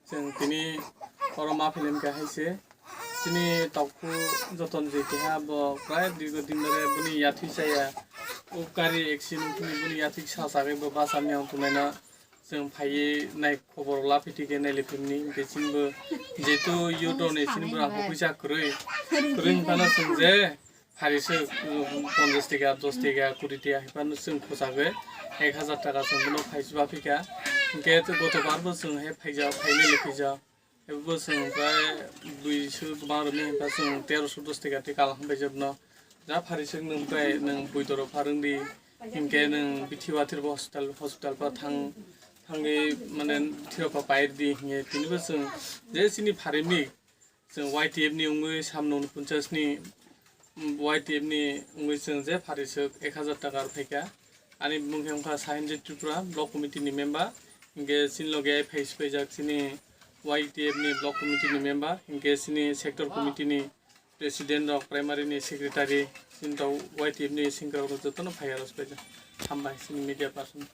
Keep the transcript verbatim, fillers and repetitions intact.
Chwng tini oro ma philim kha hai se. Chini tokhu joton je keha bo prai dirgo din dhore boni yathwi chaya. Upkari action wngthini boni yathwi sa sagwi bo basa miyang tongnaina chwng phaiwi nai khobor laphi tike nai liphimni. Hinkhe chini bo jehetu youth rokni chini bo rang puisa kwrwi. Kwrwi hinphano chwng je Phariswk, um, ponchash taka, dos taka, kuri taka hai phano chwng khosagwi ek hazar taka chwng bono phaisba phika. Hinkhe gotobar bo chwng hai phaijak, phainai le phaijak. Ebo bo chwng prai buiswk kwbang rwmani hinkhe chwng terosho dos taka tei kalam hambai jabno. Ja phariswk nwng prai nwng buidoro pharwng di. Hinkhe nwng bithi wathir bo hospital, hospital pa thang, thangwi mane thiro pa pair di hinkhe tini bo chwng je chini pharimni Chwng Y T F ni wngwi samno ponchash ni, mm, Y T F ni wngwi chwng je phariswk ek hazar taka rw phaikha. Ani bumung khe wngkha Sahinjit Tripura, block committee ni member. Hinkhe chini loge phai siphaijak chini Y T F ni block committee ni member, hinkhe chini sector committee ni president rok, primary ni secretary, chini tok Y T F ni sengkrak rok jotono phai aro siphaijak. Hambai chini media person.